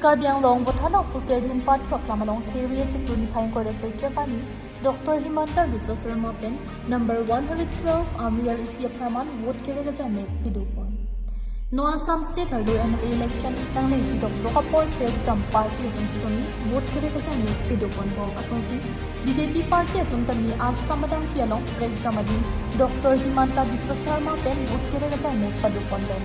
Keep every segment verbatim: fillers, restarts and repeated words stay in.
Karbi Anglong Vothatlangso Serdihun Part three aklam along Therve achiklo niphai ingkoi ra soi arni Doctor Himanta Biswa Sarma pen number one hundred twelve Amri L A C apharman vote kere kejane pidopon. Non Assam State arlo M L A election nanglengji dokdok apor prekjam party atum sitame vote kere kejane pidopon bom asonsi B J P party atum tame Assam adangpi along prekjam adim Doctor Himanta Biswa Sarma pen vote kere kejane padopon bom.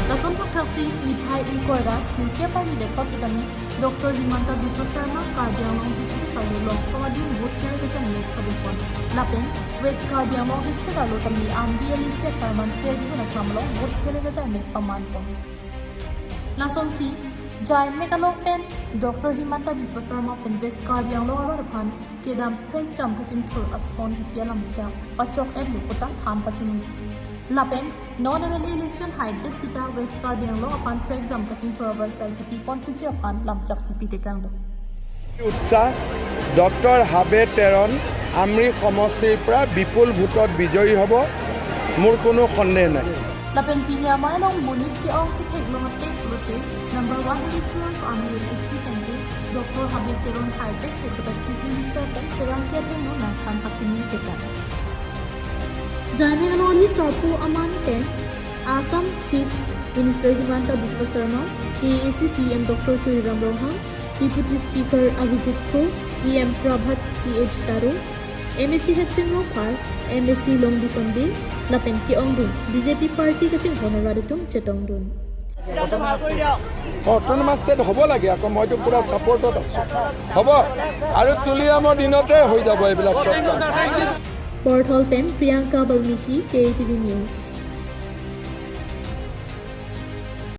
Lason thakthak si niphai ingkoi ra soi arni le thot sitame Doctor Himanta Biswa Sarma Karbi Anglong District arlo Lokthom adim vote kere kejane padopon. Lapen West Karbi Anglong District arlo tame Amri L A C apharman Serdihun aklam along vote kere kejane pamanpon. Lasonsi Jaimek along pen Doctor Himanta Biswa Sarma pen West Karbi Anglong arat aphan kedam prekjam kachingthur ason kipi alamchak pachok-etlo puta than pachini. Lapen non M L A election haidet sita West Karbi Anglong aphan prekjam kachingthur avarsai kipipon thuji aphan lamchak chipi tekanglo. উৎসাহ। ডক্টৰ হাবে তেৰণ আমৰি সমষ্টিৰ পৰা বিপুল ভোটত বিজয়ী হ'ব, মোৰ কোনো সন্দেহ নাই। Lapen pini amei along monit ke-ong kethek long atek lote number one hundred twelve Amri L A C kangke Doctor Habe Teron haivek puta Chief Minister pen terang ke thengno nangthan pachini tekang. Jaimek along sarpo aman pen Assam Chief Minister Himanta Biswa Sarma, A A C C E M Doctor Tuliram Ronghang, Deputy Speaker Avijit Kro, E M Prabhat C H Taro, M A C Hetsing Rongphar, M A C Longdison Bey, lapen ke-ongdung B J P party kachinghon arat atum chetongdun. Autonomous state হ'ব লাগে, আকৌ মইতো পুৰা ছাপৰ্টত আছোঁ। হ'ব, আৰু তুলিৰামৰ দিনতে হৈ যাব এইবিলাক চব কাম। Porthol pen Priyanka Balmiki, K A T V News.